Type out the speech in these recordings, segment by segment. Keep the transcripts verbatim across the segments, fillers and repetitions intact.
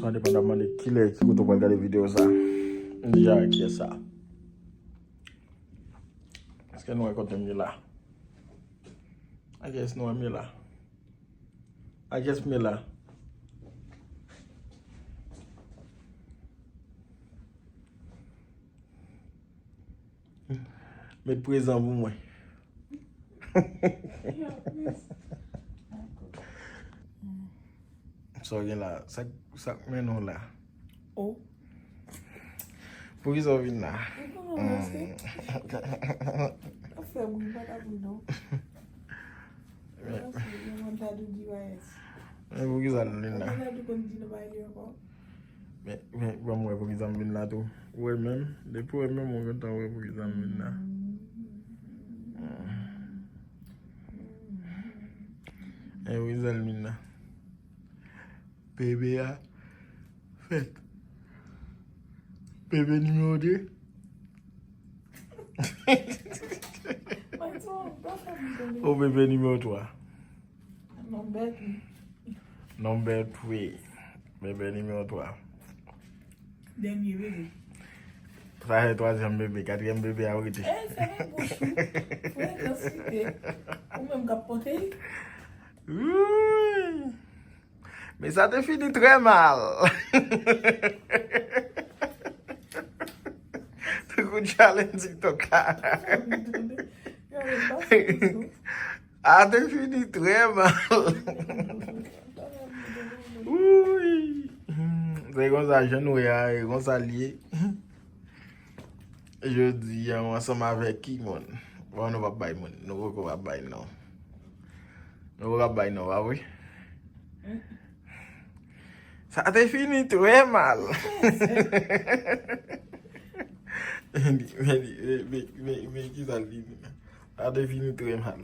Mande pandan mande kilè ki kote w pral gade videyo sa. M di a kiyès sa. Èske nou wè kote m ye la? I guess nou wè m ye la. I guess m ye la. Met prezan pou mwen. Sa w gen la? Sa, sa k mennen w la? Oh. Poukisa w vin la? Ou konnen mwen se. Ap fè bri, pa ta bri non. Men, men poukisa l vin la? Mwen la di konn di nan bagay li ankò. Men, men, ban m wè poukisa m vin la tou. Ou wè menm? Depi w wè menm, ou gentan wè poukisa m vin la. Men poukisa l vin la? Bebe a fèt. Bebe nimewo de. Ou bebe nimewo twa. Number three. Number three. Bebe nimewo twa. Dènye bebe. Sa se twazyèm bebe, katriyèm bebe a rete. Eh, fèmen bouch ou. Frekans kite. Ou menm k ap pote l. Wouy. Men sa te fini trè mal. Tankou challenge TikTok la. A te fini trè mal. Wouy. Se konsa, jan nou wè a, e konsa l ye. Jodi a, ansanm avèk ki moun? Bon, nou p ap bay moun. Nou poko p ap bay non. Nou p ap bay non, pa vre? Sa te fini trè mal. Men, men, men, men, men, men ki sa l fini? Sa te fini trè mal.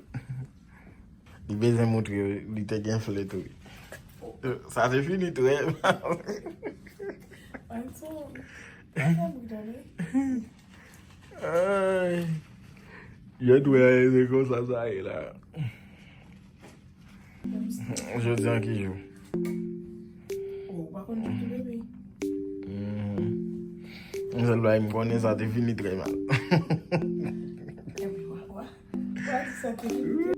Li bezwen montre yo, li te gen flè tou. Sa te fini trè mal. Anson, pa fè bri tande. Ay. Jan tou wè, se konsa sa ye la. Jodi an ki jou? Oh, ou pa konn jou tou, bebe. Mhm. Yon sèl bagay m konnen, sa te fini trè mal. Epi, wa, wa. Wa, sa te fini trè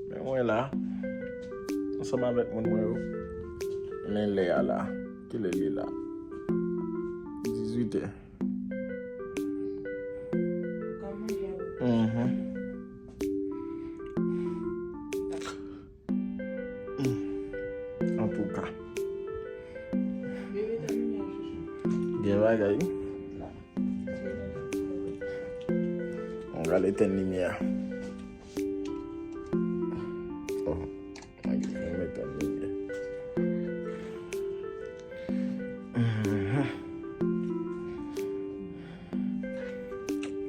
Men mwen la, ansanm avèk moun mwen yo. Men lè a la, kilè l ye la? Dizuit è. Mhm. Mm. Antouka. Gen bagay wi. Mwen pral etèn limyè a. Oh, mwen etèn limyè. Mhm.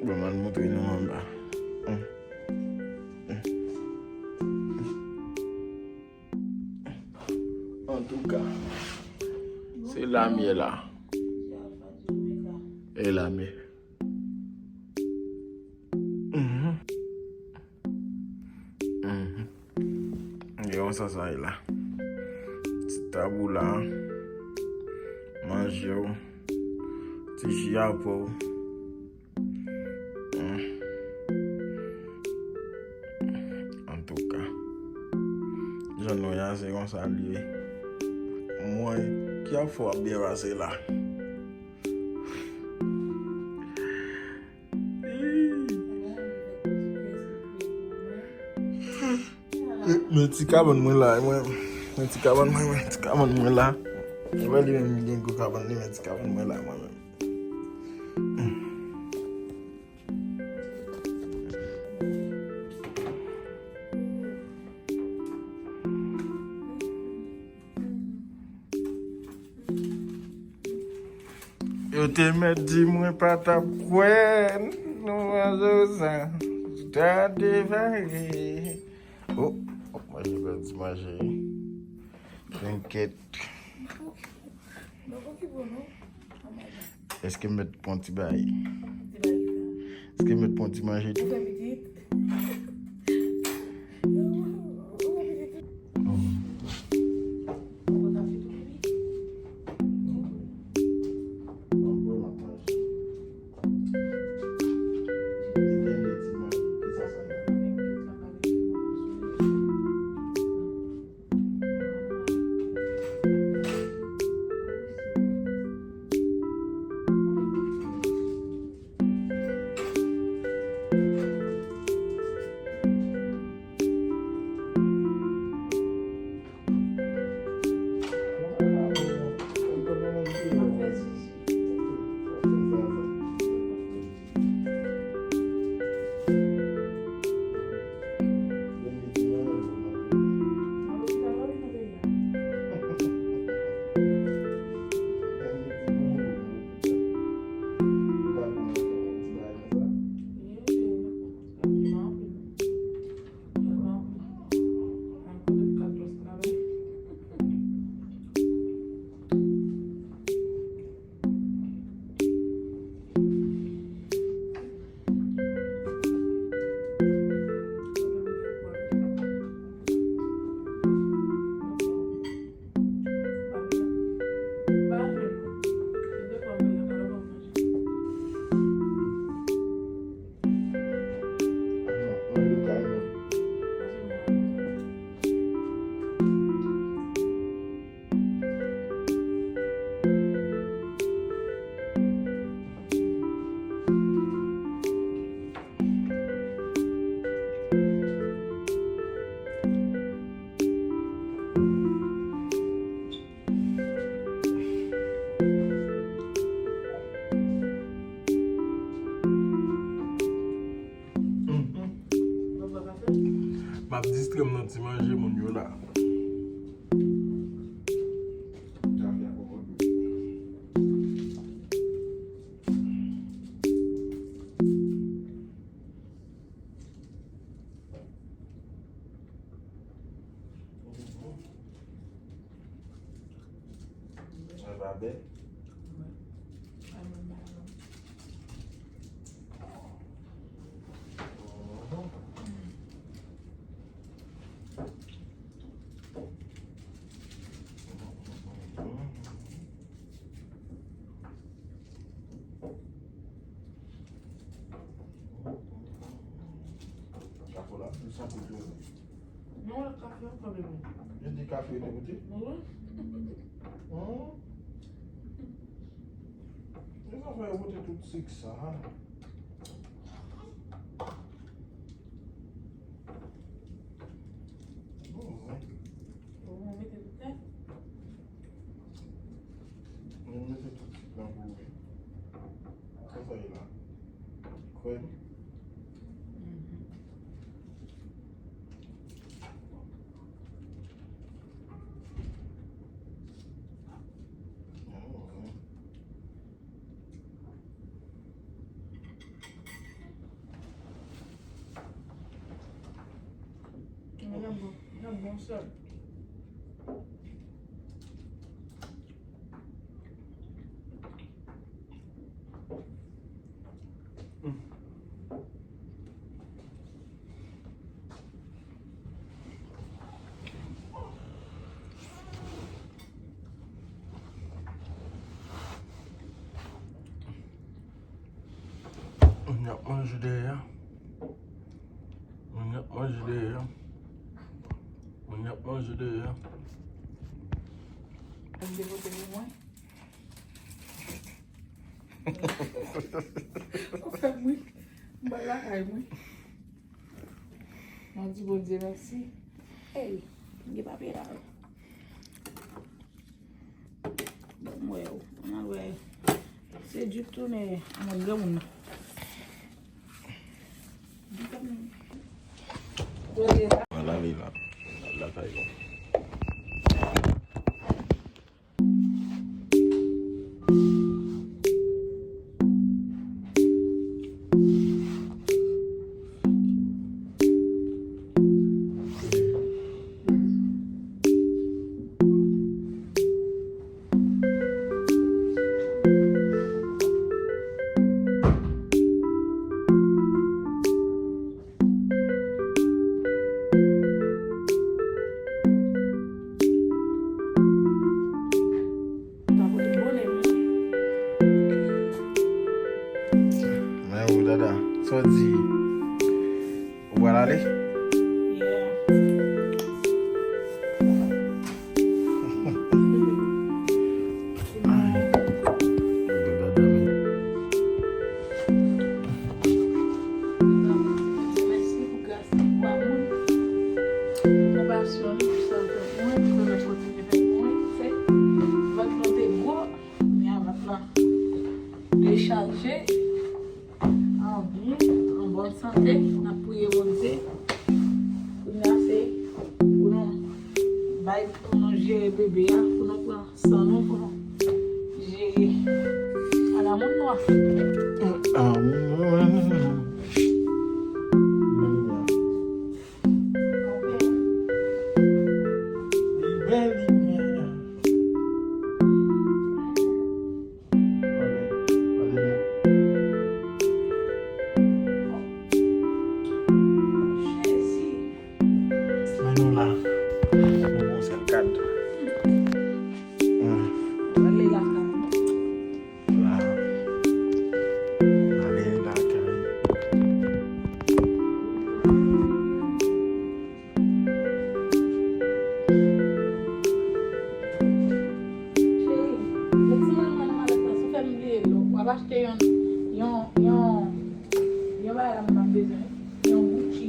Bon, m al montre nou anba. Mm. Mm. Antouka, se la m ye la. E la m ye. Mhm. Mhm. Gen yon sa sa ye la. Ti tab ou la. Manje w. Ti ji a pou w. Hmm. Antouka, jan nou ye a, se konsa l ye. Mwen, ki ap fè w ap byen pase la? Men ti kabann mwen la, mwen. Men ti kabann mwen, men ti kabann mwen la. Ou wè li menm li gen gwo kabann li, men ti kabann mwen la, mwen menm. Yo te mèt di mwen pa t ap kwè nou a Zoza ta devare. Oh, oh, manje pèdi manje. Trinket. Èske m mèt pran ti bagay? Èske m mèt pran ti manje tou? Ou fè pitit? Ou fè pitit? Ou pa ka fè tou pitit? M ap distrè m nan ti manje moun yo la. Sa va bèl? Chapo la, nou santi tou. Non, kafe ankò, bebe. Yo di kafe yo te pote? Wi. Hum. Men sa fè yo pote tout sik sa. Bon, wi. Bon, mete tout tèt. Mwen mete tout sik lan pou ou. Sa sa ye la? Krèm? Mhm. Ah, wi. Mwen ap bon, mwen ap bon sèl. Moun y ap manje dèyè. Moun y ap manje dèyè. Moun y ap manje dèyè. Mwen depoze pou mwen. Ou fè mwen. M ba lakay mwen. Mwen di Bondye mèsi. Ey, m gen papye la. Bon, m wè w. Ann al wè. Se di tounen nan granmoun nan. Di tounen. Wala li la. Lakay la. Men ou, Dada, sa w di? Ou pral ale? Yeah. Ay, Dada, men. Mèsi pou gras li, pou amou li, pou konpasyon li, pou sa l fè pou mwen, pou sa l kontinye fè pou mwen. Se vant mwen te gwo, kounye a Chaje, anvi, an bòn sante, n ap priye Bondye. Kounye a se pou nou bay, pou nou jere bebe a, pou nou pran san nou, pou nou jere. Ala moun nwa. Amour. Men nou la. Nou bon sèl kad. Hmm. Ale lakay. La. Ale lakay. Cheri, met ti mwen nan malèt la, si w fè m bliye l, w ap achte yon, yon, yon, yon bagay la m ap bezwen, yon Gucci.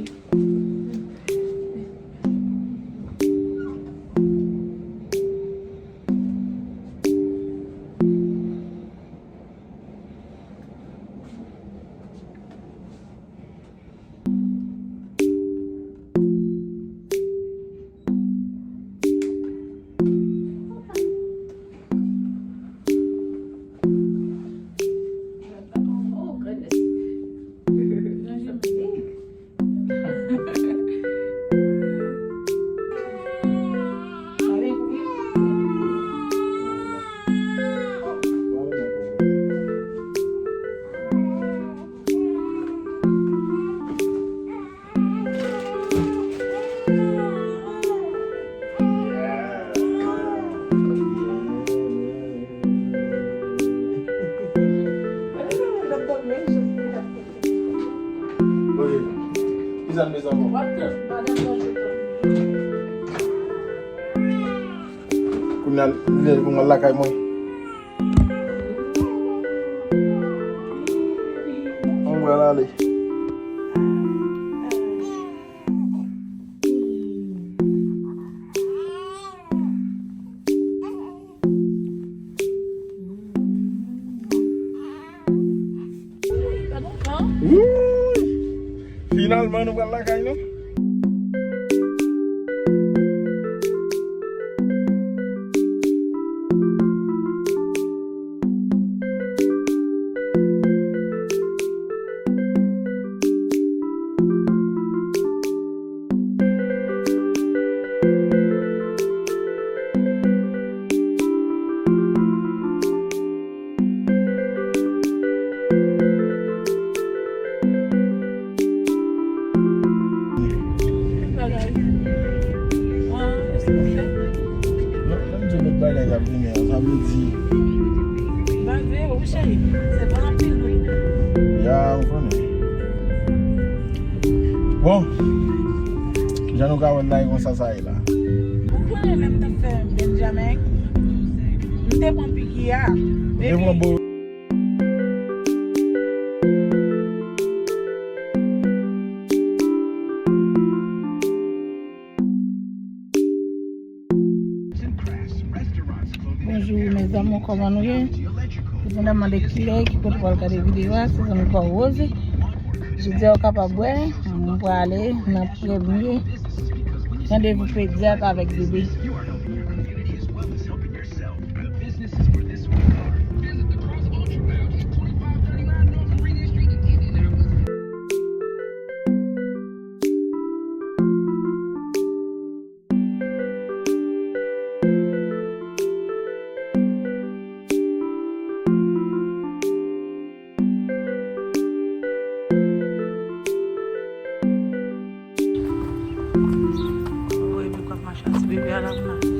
Ok. Kisa n bezwen ankò? Kounye a, li lè pou mwen lakay mwen. Mwen pral ale. Wouy! Finalman, nou pral lakay nou. Bagay. Ah, èske w fè? Non, lè m di w lòt bagay k ap vini an, sa vle di. Bagay, wi, cheri. Se pa anpil, wi. Ya, m konnen. Bon. Jan nou ka wè l la, e konsa sa ye la. Ou konnen lè m t ap fè Benjamin, m te pran piki a. Ou te pran bo- Bonjou, mes amours, kòman nou ye? Depandaman de kilè, ki kote w pral gade videyo a, si se zanmi pa w Rose. Jodi a, ou kapab wè, mwen prale nan premye randevou pedyat avèk bebe. Woy, bebe k ap mache a, ti bebe a la, la.